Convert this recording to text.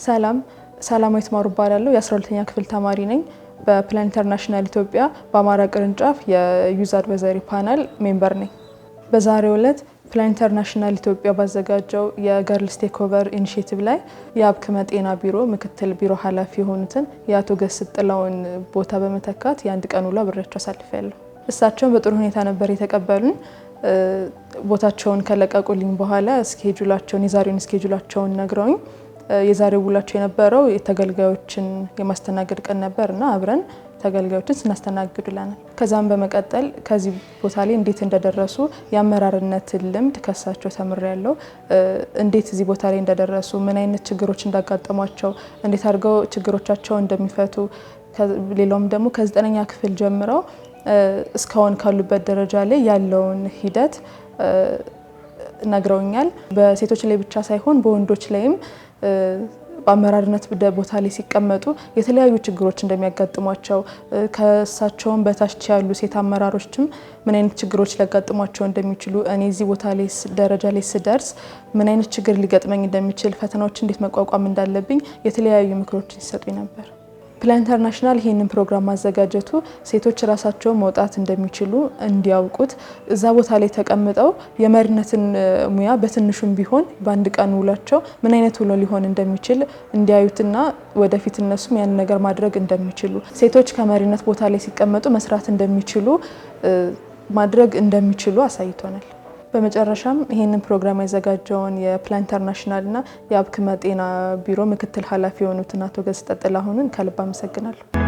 ሰላም፣ ሰላማዊት ማሩ እባላለሁ። የ12ኛ ክፍል ተማሪ ነኝ። በፕላን ኢንተርናሽናል ኢትዮጵያ በአማራ ቅርንጫፍ የ youth advisory panel member ነኝ። በዛሬው ዕለት ፕላን ኢንተርናሽናል ኢትዮጵያ ባዘጋጀው የ Girls Takeover Initiative ላይ የአብክመ ጤና ቢሮ ምክትል ቢሮ ኃላፊ የሆኑትን የአቶ ገስጥ ጥላውን ቦታ በመተካት የአንድ ቀን ውሎ አብሬያቸው አሳልፌያለሁ። እሳቸውን በጥሩ ሁኔታ ነበር የተቀበሉን። ቦታቸውን ከለቀቁልኝ በኋላ schedule ኣቸውን፣ የዛሬውን schedule ኣቸውን ነግረውኝ፣ የዛሬው ውሏቸው የነበረው የተገልጋዮችን የማስተናገድ ቀን ነበር እና አብረን ተገልጋዮችን ስናስተናግድ ውለናል። ከዛም በመቀጠል ከዚህ ቦታ ላይ እንዴት እንደደረሱ የአመራርነትን ልምድ ከሳቸው ተምሬያለሁ። እንዴት እዚህ ቦታ ላይ እንደደረሱ፣ ምን አይነት ችግሮች እንዳጋጠሟቸው፣ እንዴት አድርገው ችግሮቻቸው እንደሚፈቱ፣ ሌላውም ደግሞ ከ9ኛ ክፍል ጀምረው እስካሁን ካሉበት ደረጃ ላይ ያለውን ሂደት ነግረውኛል። በሴቶች ላይ ብቻ ሳይሆን በወንዶች ላይም በአመራርነት ቦታ ላይ ሲቀመጡ የተለያዩ ችግሮች እንደሚያጋጥሟቸው፣ ከእሳቸውም በታች ያሉ ሴት አመራሮችም ምን አይነት ችግሮች ሊያጋጥሟቸው እንደሚችሉ፣ እኔ እዚህ ቦታ ላይ ደረጃ ላይ ስደርስ ምን አይነት ችግር ሊገጥመኝ እንደሚችል፣ ፈተናዎች እንዴት መቋቋም እንዳለብኝ የተለያዩ ምክሮችን ሲሰጡኝ ነበር። ፕላን ኢንተርናሽናል ይህንን ፕሮግራም ማዘጋጀቱ ሴቶች ራሳቸውን መውጣት እንደሚችሉ እንዲያውቁት፣ እዛ ቦታ ላይ ተቀምጠው የመሪነትን ሙያ በትንሹም ቢሆን በአንድ ቀን ውሏቸው ምን አይነት ውሎ ሊሆን እንደሚችል እንዲያዩትና ወደፊት እነሱም ያን ነገር ማድረግ እንደሚችሉ፣ ሴቶች ከመሪነት ቦታ ላይ ሲቀመጡ መስራት እንደሚችሉ፣ ማድረግ እንደሚችሉ አሳይቶናል። በመጨረሻም ይህንን ፕሮግራም ያዘጋጀውን የፕላን ኢንተርናሽናልና የአብክመ ጤና ቢሮ ምክትል ኃላፊ የሆኑትን አቶ ገስጠ ጥላሁንን ከልብ አመሰግናለሁ።